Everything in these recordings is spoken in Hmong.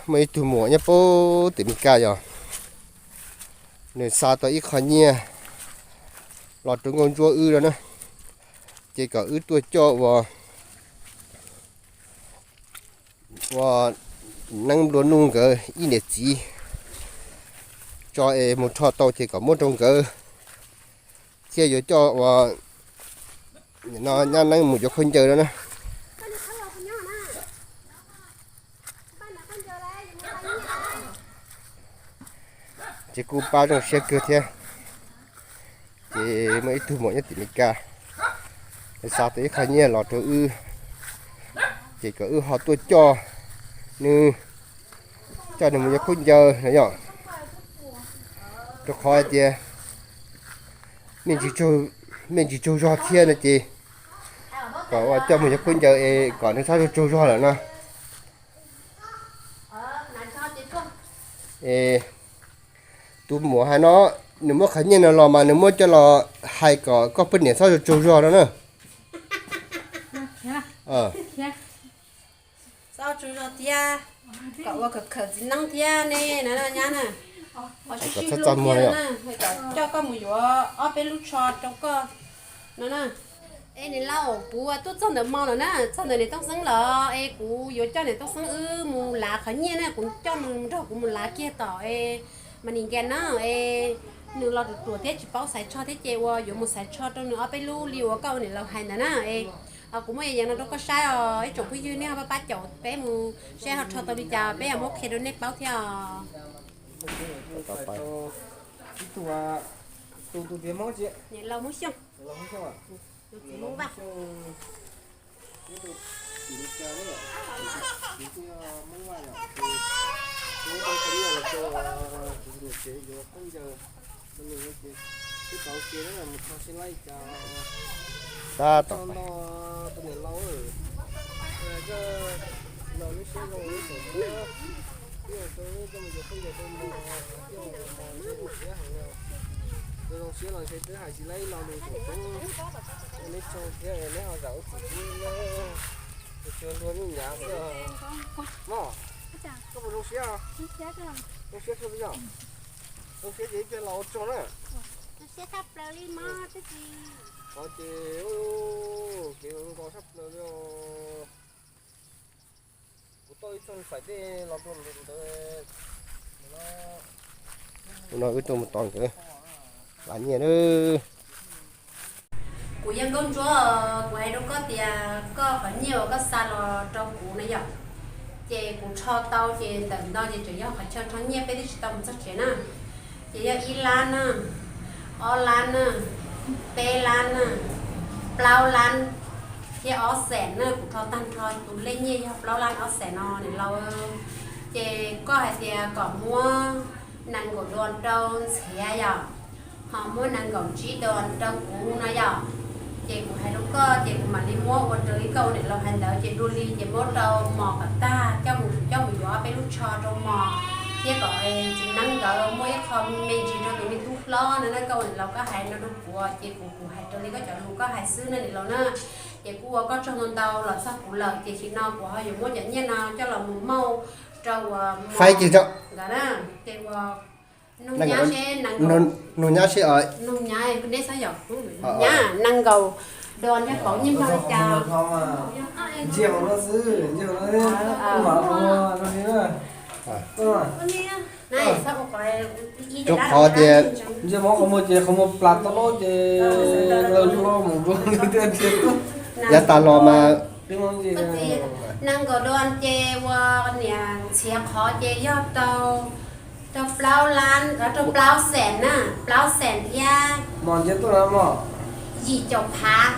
Muaj ib tug muam nyob puag tim Mes Kas yog nws xa tau ib qho nyiaj los rau nkauj ntsuab wb no na, ces kom wb tuaj coj ua, ua neeb nplua nuj nkawd ib niam txiv tso es mus rho tau ces kom muab rau nkawd thiab yuav coj ua no nyab neeb mus yuav khaub ncaws no na. Ces kuj pab zoo siab kawg thiab. Ces muaj ib tug muam nyob tim Mes Kas, nws xa tau ib qho nyiaj los rau wb, ces kom wb ho tuaj coj nws, coj nws mus yuav khaub ncaws no yom. Rau qhov hais tias me ntsis tsaug zog thiab no ces kom ua coj mus yuav khaub ncaws es kom nws txhob tsaug tsaug zog lawm no. Es tus muam hais no, nws muab qhov nyiaj no los mas nws muab coj los hais kom koj poj niam txhob tsaug tsaug zog no na. Txhob tsaug zog thiab, kom ua khawm khawm txiv neeb thiab ne na nyab na. Ho sib sib hlub thiab na, kom coj koj mus yuav ob peb lub tsho rau koj no na. Es niam laus, kuv tuaj txog ntawm mos lawm na, txog ntawm niam Tooj Xeeb lawm es kuv yuav coj niam Tooj Xeeb wb mus lav qhov nyiaj na, kuv coj nws nrog kuv mus lav kiag tom es mas nim nkias na es nws los ruam ruam thiab tsis paub xaiv tsho thiab ces ua yuav mus xaiv tsho rau nws ob peb lub li uas koj ua niam laus hais ntawd na es kuv muaj yam yees no rau koj saib os ib tsoom phooj ywg, nej ho pab pab caum peb mus saib ho rho tau li cas peb ho muab qhia rau nej paub thiab os. Niam laus Hmoob Xyooj. Tab tom Zoo siab los ntshe twb hais tsis laib lo lus thaum ub, neb tsaug thiab neb ho zam lub txim pub, tsuas luag nyuj nyav xwb. Mog, koj puas zoo siab? Zoo siab kawg li yog. Zoo siab ces ib pliag los ua tsaug na. Qhov ces kev nkaus sab plaws li os. Kuv tau ib txoj xaim dej los rau ntawd. Ua no wb tuaj mus tos nkawd lav nyiaj nawb. Kuv yog Nkauj Ntsuab, kuv hais rau koj tias koj qhov nyiaj uas koj xa los rau kuv na yom, ces kuv rho tau ces ntawm no ces tseem yog qhov chaw rho nyiaj peb twb tsis tau mus txog tsev na. Ces yog ib lab na, ob lab na, peb lab na, plaub lab thiab ob xees na, kuv rho tag nrho tus lej nyiaj yog plaub lab ob xees no niam laus. Ces koj hais tias kom muab nees nkaum duas rau Ntxhiav yom, ho muab nees nkaum tsib duas rau kuv no yom. Ces kuv hais rau koj ces kuv mam li muab ua raws li koj ua niam laus hais ntawd ces dua li ces muab rau Mos kom tag coj mus, coj mus yuav peb lub tsho rau Mos, thiab kom txiv neeb nkawd muaj ib qho me ntsis rau tus me tub hlob no na. Koj ua niam laus koj hais no rau kuv ces kuv, kuv hais raws li koj cov lus koj hais xwb na niam laus na. Ces kuj ua koj tsaug ntau ntau los txog kuv lawm ces sim no kuv ho yuav muab cov nyiaj no coj los mus mauj rau uas faib kiag ntawd na. Ces ua nug nyab seb, nug nyab seb, nug nyab neb xav yog nyab nees nkaum duas nyob pauv nyiaj npog li cas. Rau qhov tias ntsej muag qhov muag ces qhov muag plas tau lawm ces lawv lub mus yav tas los mas nees nkaum duas ces ua niam Ntxhiav qhov ces yog rau, rau plaub lab, rau plaub xees na, plaub xees thiab yim caum phav.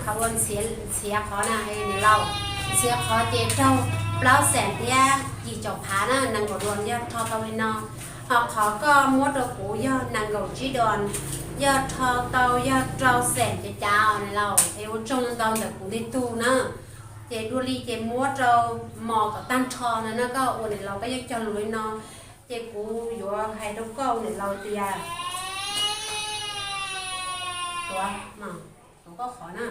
Qhov ua Ntxhiav qhov na niam laus, Ntxhiav qhov ces raug plaub xees thiab yim caum phav na, nees nkaum duas yog rho tau li no. Ho qhov koj muab rau kuv yog nees nkaum tsib duas, yog rho tau yog rau xees cav cav niam laus. Es ua tsaug ntau ntawm kuv ntej tug na. Ces dua li ces muab rau Mos kom tag nrho no na, koj ua niam laus koj yeej cog lus li no. Ces kuv yuav hais rau koj ua niam laus tias, tuav, tuav koj qhov na.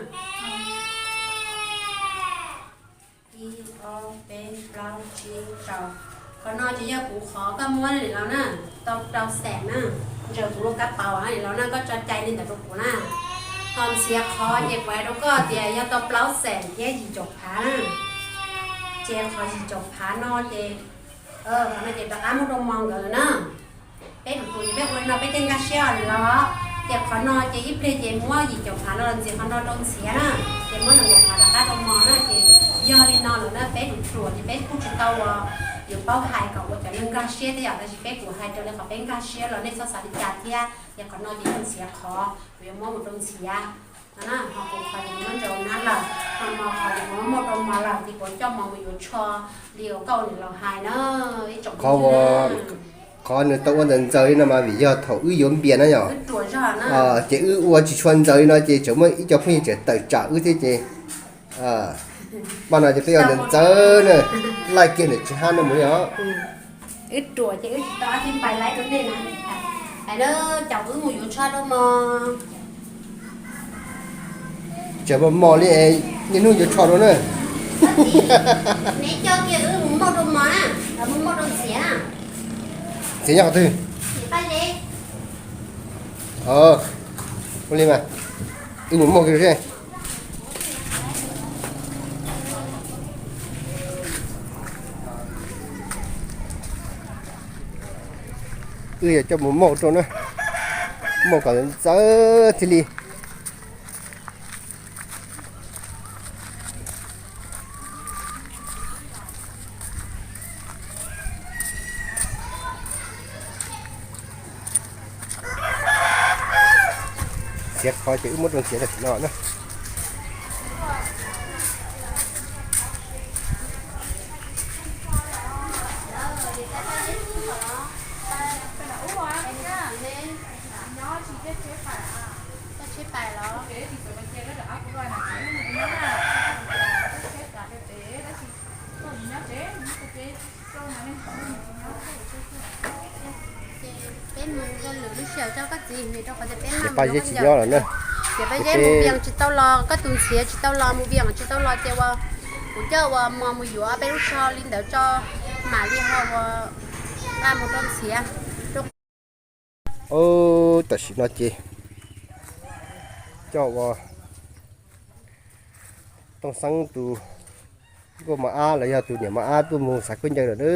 Ib, ob, peb, plaub, tsib, rau, Qhov no ces yog kuv qhov koj muab li los na, tau rau xees na, ntsaws kuv lub kab paus li los na, koj tso cai li ntawd rau kuv na. Ho ntxiav qhov ces kuv hais rau koj tias yog tau plaub xees thiab yim caum phav na. Ces qhov yim caum phav no ces, qhov no ces rov qab muab rau Mos nkawd lawm na. Peb ruam ruam ces peb ua li no peb thiaj nkag siab li los. Ces qhov no ces ib pliag ces muab yim caum phav no los ntxias qhov no rau ntxiav na, ces muab nees nkaum phav rov qab rau Mos na. Ces yog li no lawm na, peb ruam ruam ces peb kuj tsis tau ua, yuav paub hais kom ua cov neeg nkag siab thiab yom, tab sis peb kuj hais raws li qhov peb nkag siab los nej txhob xav li cas thiab. Ces qhov no ces yog ntxiav qhov kuv yuav muab mus rau ntxiav no na, ho kuv qhov ces kuv muab ntsaws nab lawm, ho Mos qhov ces kuv muab muab rau Mos lawm, ces kuv coj Mos mus yuav tsho li uas koj ua niam laus hais na, ib tsoom qhov uas qhov nws tau ua ntawd ntxaws li no mas vim yog thaum wb yuav npias na yom, ces wb ua tsis tshua ntxaws li no ces tseem muaj ib co phooj ywg tseem tawm tsam wb thiab ces paj no ces peb ua ntawd ntxaws na, laij kiag ntawm tsis hab no mus li os. Wb ruam ces wb tsis tau ab tib npai laib rau nej na. Hais lawm caum wb mus yuav tsho rau Mos. Tseem mos mos li, niaj hnub yuav tsho rau na. Neb coj kiag wb mus muab rau Mos na, mus muab rau Ntxhiav na. Ntxhiav nyob qhov twg? Ua li mas, wb mus muab kiag seb. Wb yog coj mus muab rau na, muab kom ntxawv thiaj li. Xiav qhov ces wb muab rau Ntxhiav tam sim no na. Peb mus ua lwm lub sij hawm coj koj txiv, vim rau qhov tias peb mam mus, ces Paj Zeb mus Vias tsis tau los, koj tus Ntxhiav tsis tau los, mus Vias tsis tau los ces ua, kuv coj ua Mos mus yuav peb lub tsho li ntawd tso, mam li ho ua nqa mus rau Ntxhiav. Tam sim no ces coj ua Tooj Xeeb tus nkauj mos ab los yog tus niam mos ab tuaj mus xav khaub ncaws lawm na.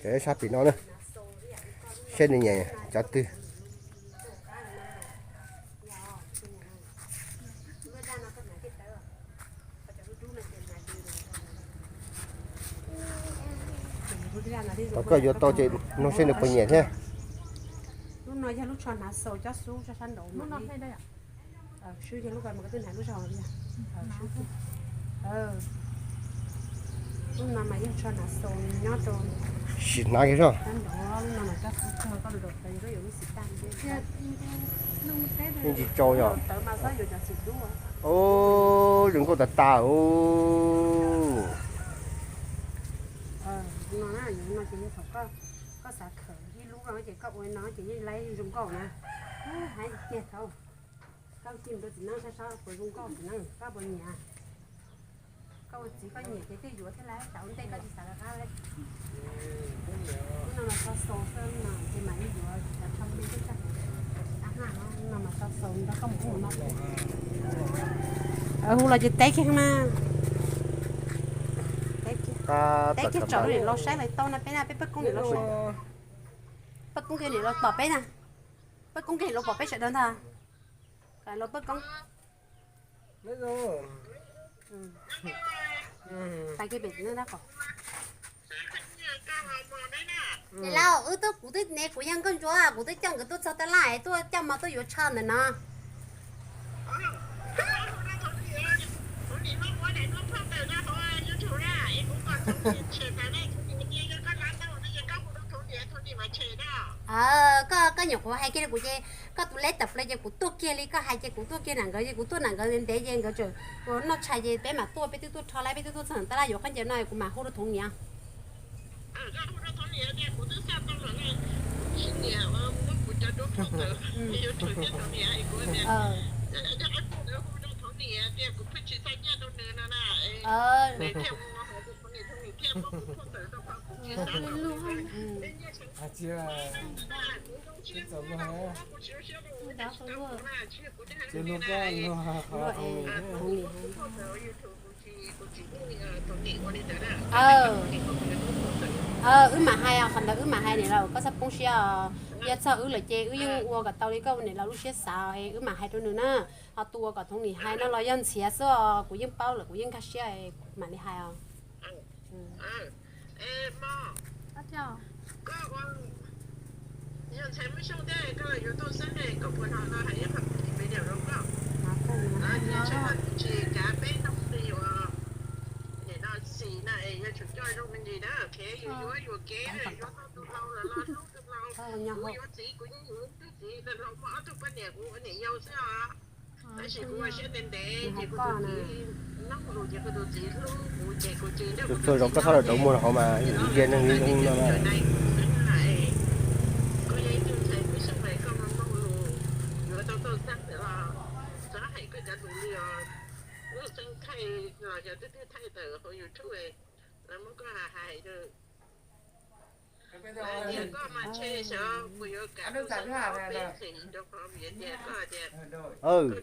Ces sab tim no na, seb nws nyiam cov twg. Thaum koj yuav tau ces nug seb nws puas nyiam thiab. Lub no yog lub tsho hnav xaus cob xub sab nraud. Swb yog lub ko mas koj twb hnav lub zog li. Lub no mas yog tsho hnav xaus nyob rau, sim hnav kiag zog. Lub no mas cob xub kawg, koj los tawv koj yuav lub xim tag. Yeej tsis tsau yog. Tawv mas xob yuav cov xim dub. Zoo nkauj tas tas. No na, no ces yog thaum koj xav khawm ib lub no ces koj ua no ces yeej laib zoo nkauj na. Hais tiag thaum koj ci mus rau txiv neeb sab sab puas zoo nkauj txiv neeb, koj puas nyiam? Koj ua txiv koj nyiam ces thiaj yuav thiab lauj, tsam ua ntej koj tsis xav rov qab li. Lub no mas tso xaus xwb no ces mam li yuav cov tsho me me xwb tso. Ab, lub no mas tso xaus nrog koj mus ub mus no. Hu los ces teb kiag na. Teb kiag tsom niam laus saib lawv tau no peb na, peb pab koob niam laus saib. Pab koob kiag niam laus pom peb na. Pab koob kiag niam laus pom peb sawv daws ntag. Los pab koob. Tag kiag pem txiv neeb dab qos. Niam laus, wb twb, kuv twb ne, kuv yog nkauj ntsuab, kuv twb coj nkawd tuaj txog tab laj es tuaj coj mov tuaj yuav tsho ntawm no. Koj, koj nyuam qhuav hais kiag li kuv ces koj tus leb tawm plaws ces kuv tuaj kiag li, koj hais ces kuv tuaj kiag nram nkawd ces kuv tuaj nram nkawd ntev ces nkawd tseem ua noj tshais ces peb mam tuaj, peb twb tuaj rho lawm, peb twb tuaj txog ntawm tab laj yuav khaub ncaws no kuv mam hu rau Thoob niam. Wb mam hais os, qhov ntawd wb mam hais niam laus, koj txhob poob siab os. Yog txog wb lawm ces wb yeej ua kom tau li koj niam laus lub siab xav, wb mam hais rau nws na. Ho tus uas kom Thoob Nim hais no los yog ntxhiav xwb os, kuv yeej paub lawm, kuv yeej nkag siab, mam li hais os. Tus txhua zaus koj txhob rau muag rau hauv mas ib yam neeg li zoo no na.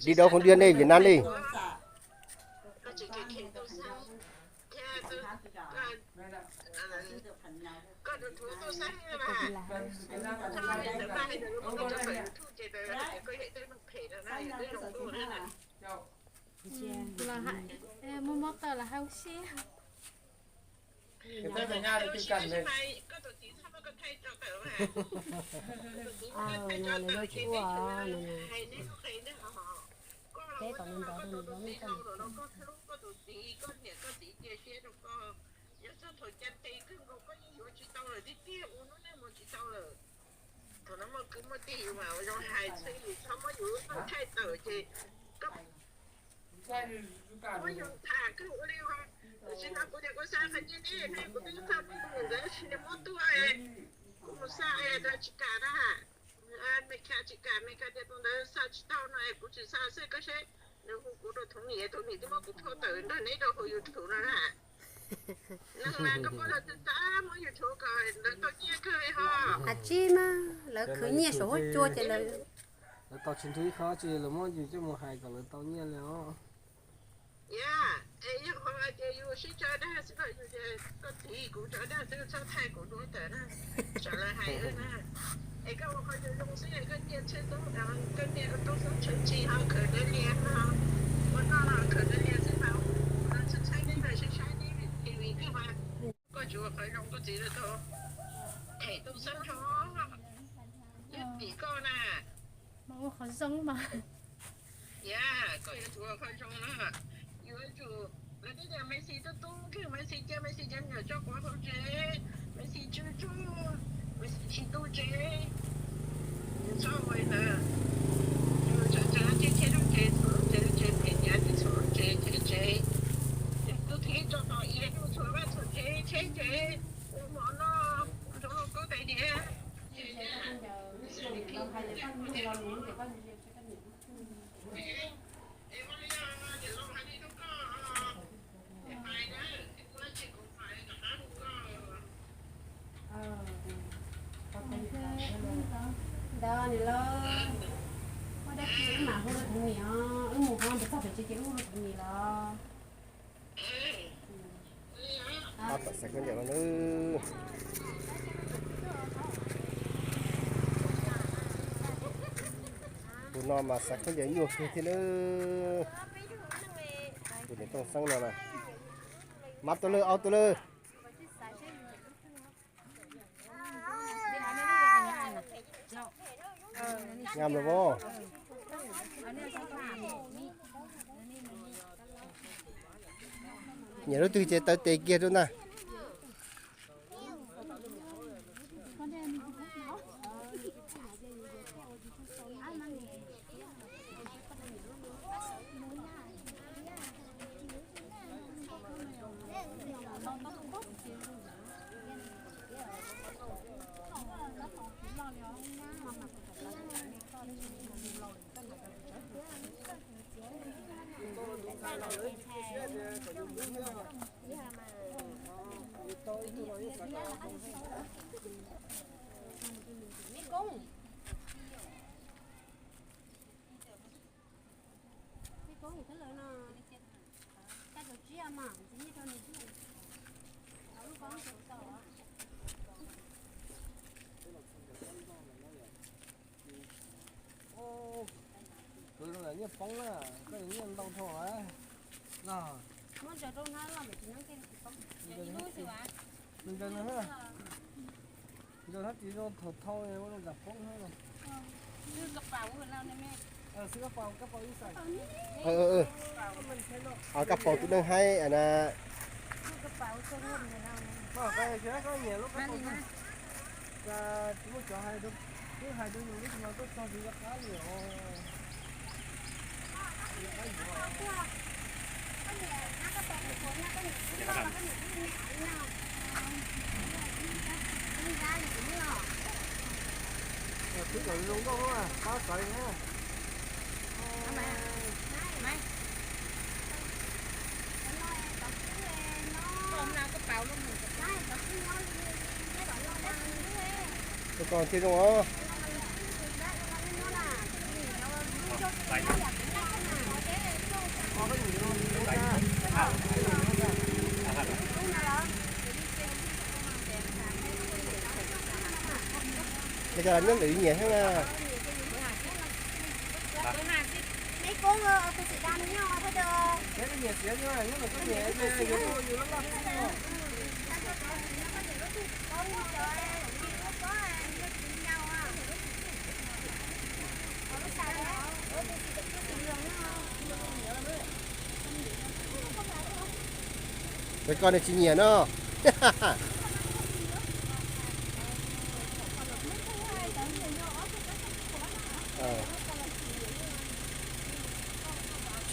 Đi đâu không đi, anh đi Việt Nam đi. Muaj mob tawm los hais ua si. Teb tom li ntawd rau nws los nej tau. Yog txog thaum cas tes kawg nkaus koj yeej yuav tsis tau lawm tiag tiag, ua lub neej mus tsis tau lawm. Thaum no muaj kwv muaj tij yus mam zoo hais xwb, txhob muab yus lub neej thaij tawm ces koj muab yus tham kawg ua li. Tam sim no kuv tias kuv xa qhov nyiaj ne, kuv twb txaj muag ntawd tsis muab tuaj, kuv mus xa rau tsis kam na. Mes khas tsis kam, Mes khas tias tus ntawd xa tsis tau no es kuv tsis xa xwb, koj saib nws hu kuv rau Thoob Nim, Thoob Nim twb muab kuv phau tawm nrog neb rau hauv YouTube no na. Neeg mas koj muab lawv txav muab YouTube kom lawv tau nyiaj kawg li ho. Hais tsis mas lawv khwv nyiaj saum huab cua ces lawv, lawv tau tsis nrhiav ib qho tsi lawv muab yus coj mus hais kom lawv tau nyiaj li os. Yog, es yog qhov hais tias yus sib tso dag xwb los yus tias koj txiv kuv tso dag xwb txhob thaij kuv dua tawm na, tsam lawv hais na. Es koj ua qhov zoo zoo xwb, koj niag tsheb tub, koj niag tub tub tsheb tsis ho khawm dawb lias ho, ua noj los khawm dawb lias xwb mas, txhob txhawj neb mas, saib saib neb TV kawg mas. Koj tsuas ua qhov zoo koj txiv lawv tau them tau xeeb ho, yog tim koj na. Mas ua qhov zoo mas. Yog, koj yuav tsum ua qhov zoo na. Yuav tsum, lawv twb tias Messi tub tub kawg, Messi cia Messi cov me nyuam tso quav hauv tsev, Messi tsw tsuag, Messi tsis tu tsev. Txhob ua li ntawd. Tsav tsav ces cheb lub tsev, txhuam lub tsev, lub tsev phem tiav ces txhuam lub tsev, tsev tsev. Tus thib tso tos iav txhuam vaj txhuam tsev, tsheb tsev, ua mov noj, nrog luag kub tais diav. Ntawd niam lauj, muaj dab tsi wb mam hu rau Thoob Nim os, wb mus hov ntawd txog pem tsev ces wb hu rau Thoob Nim los. Tab tom xav khaub ncaws no nawb. Tus no mas xav khaub ncaws nyuaj kawg thiab nawb. Tus niam Tooj Xeeb no na. Mab tus lawm, au tus lawm. Nyam los as. Nyiam lub twg ces taw tes kiag rau ntag. Me koob, me koob, tab lawm no, caj dua tsiab mas ntxiv nyiaj rau nws xwb. Lub koob tau. Kwv zoo yam nyiaj poob na, koj nyiaj ntau dhau lawm. Muab ntsaws rau hnab los mas tsis nyob kiag li tsis poob. Nws ntsaws no, ntsaws hnab tsis zoo thaum thau ua zoo yam poob hnab. Koj paus tus neeg haib na. Tsis muaj cov hais, twb hais rau yus lub sij hawm tuaj txog tsis nco qab li os. Twb kom zoo nkauj na, pab xaiv na. Koj thiaj zoo os. Ces cov nyob ntawm nyiam thiab na. Cov ko nws tsis nyiam no.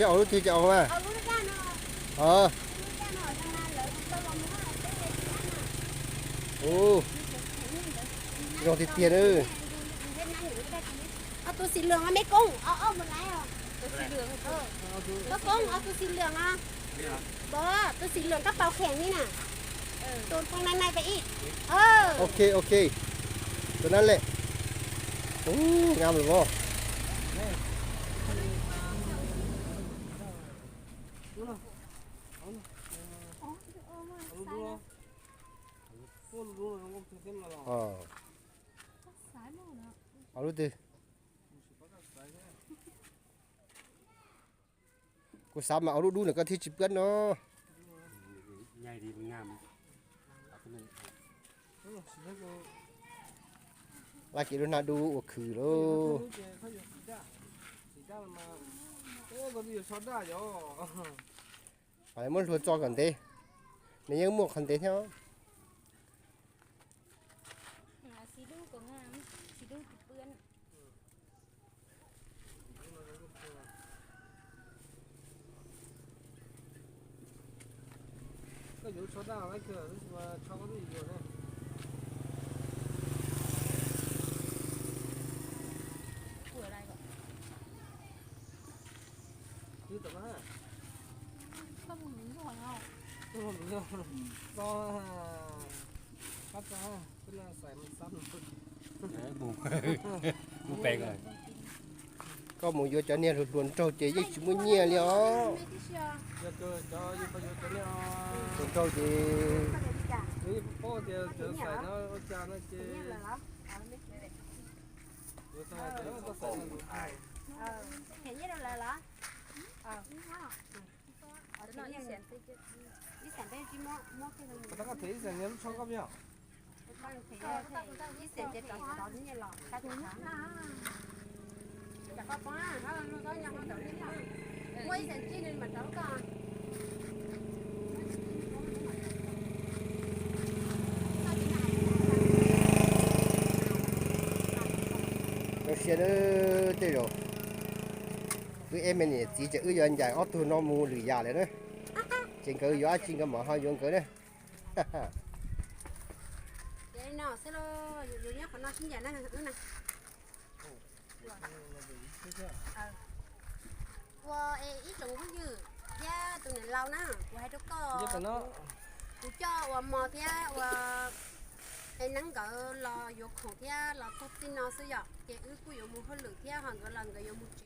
Thiab ua lub twg ces ua mas. Zoo tiag tiag na. Ob tug xim lwm me koob, ob mus laiv. Koob, ob tug xim lwm os. Koob, tus xim lwm koj paus kheem li na. Tus poo nai nai pem ib. Ok, ok. Tus nab lem. Ub, ngam lawm os. Ob lub twg? Kuv xav mas ob lub dub ntawm koj thiaj tsis pwb no. Laj kev lub hnab dub ua khwv lauj. Muab hlua tso kom ntev, nws yeej muaj qhov ntev thiab. Koj mus yuav cov niag hluas hluas nraug ces yeej tsis muaj nyiaj li os. Hluas nraug ces Zoo siab na, tej zaum wb eb me niam txiv ces wb yuav ncaim ob tug no mus lwm yam lawm na. Ces nkawd yuav dab tsi nkawd mam ho yuav nkawd na. Ua ib tsoom phooj ywg thiab tus niam laus na, kuv hais rau koj, kuv coj ua mos thiab ua Es neeb nkawd los yuav khoom thiab los txog txij no xwb yom, ces wb kuj yuav mus hauj lwm thiab ho nkawd los nkawd yuav mus tsev.